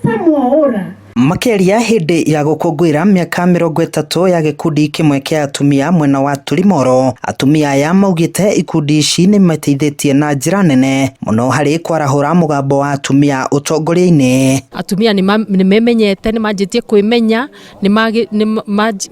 Esther Mwaura. Makĩaria hĩndĩ ya gũkũngũĩra mĩaka 30 ya gĩkundi kĩmwe kĩa atumia mwena wa Tulimoro, atumia aya maugĩte ikundi ici nĩ mateithĩtie na njĩra nene mũno harĩ kwarahũra mũgambo wa atumia ũtongoria-inĩ. Atumia nĩ memenyete, nĩ manjĩtie kwĩmenya,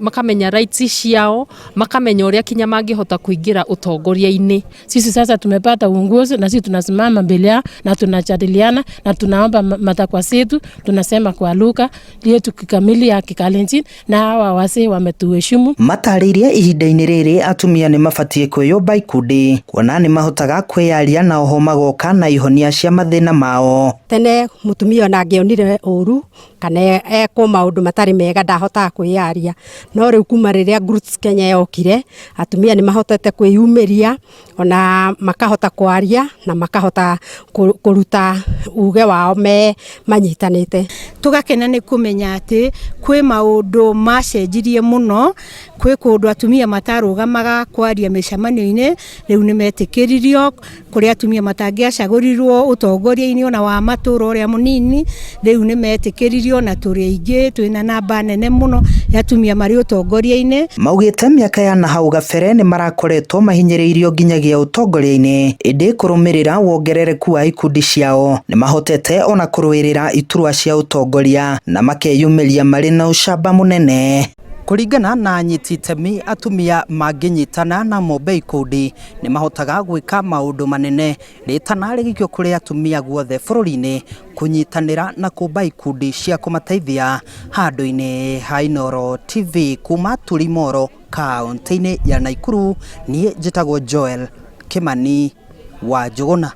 makamenya rights ciao, makamenya ũrĩa kinya mangĩhota kũingĩra ũtongoria-inĩ. Sisi sasa tumepata uongozi na sisi tunasimama mbele yao na tunajadiliana na tunaomba matakwa zetu, tunasema kwa lugha yetu kikamili ya Kikalenjin na hawa wazee wametuheshimu. Matarĩirie ihinda-inĩ rĩrĩ atumia nĩ mabatiĩ kwĩyũmba ikundi kuona nĩ mahotaga kwĩyaria na oho magoka na ihonia cia mathĩna mao. Tene mutumia ona angĩonire ũru kana ekwo maũndũ matarĩ mega ndahotaga kwĩyaria, no rĩu kuma rĩrĩa Groups Kenya yokire, atumia nĩ mahotete kwĩyumĩria ona makahota kwaria na makahota kũruta uge wao me manyitanĩte. Tũgakena nĩ kũmenya atĩ kwĩ maũndũ macenjirie mũno, kwĩ kũndũ atumia matarũgamaga kwaria mĩcemanio-inĩ, rĩu nĩ metĩkĩririo, kũrĩ atumia matangĩacagũrirwo ũtongoria-inĩ ona wa matũra ũrĩa mũnini, rĩu nĩ metĩkĩririo na tũrĩ aingĩ, twĩna namba nene mũno ya atumia marĩ ũtongoria-inĩ. Maugĩte mĩaka ya nahau gabere nĩ marakoretwo mahinyĩrĩirio nginyagia ũtongoria-inĩ, ĩndĩ kũrũmĩrĩra wongerereku wa ikundi ciao nĩ mahotete ona kũrũĩrĩra iturwa cia ũtongoria na makeyumĩria marĩ na ũcamba mũnene. Kũringana na anyiti itemi, atumia mangĩnyitana na mombe ikundi nĩ mahotaga gwĩka maũndũ manene. Rĩtana rĩgĩikio kũrĩ atumia guothe bũrũri-inĩ kũnyitanĩra na kũmba ikundi cia kũmateithia. Handũ-inĩ ha Inooro TV kuma Tulimoro kaunti-inĩ ya Nakuru, niĩ njĩtagwo Joel Kimani wa Njũgũna.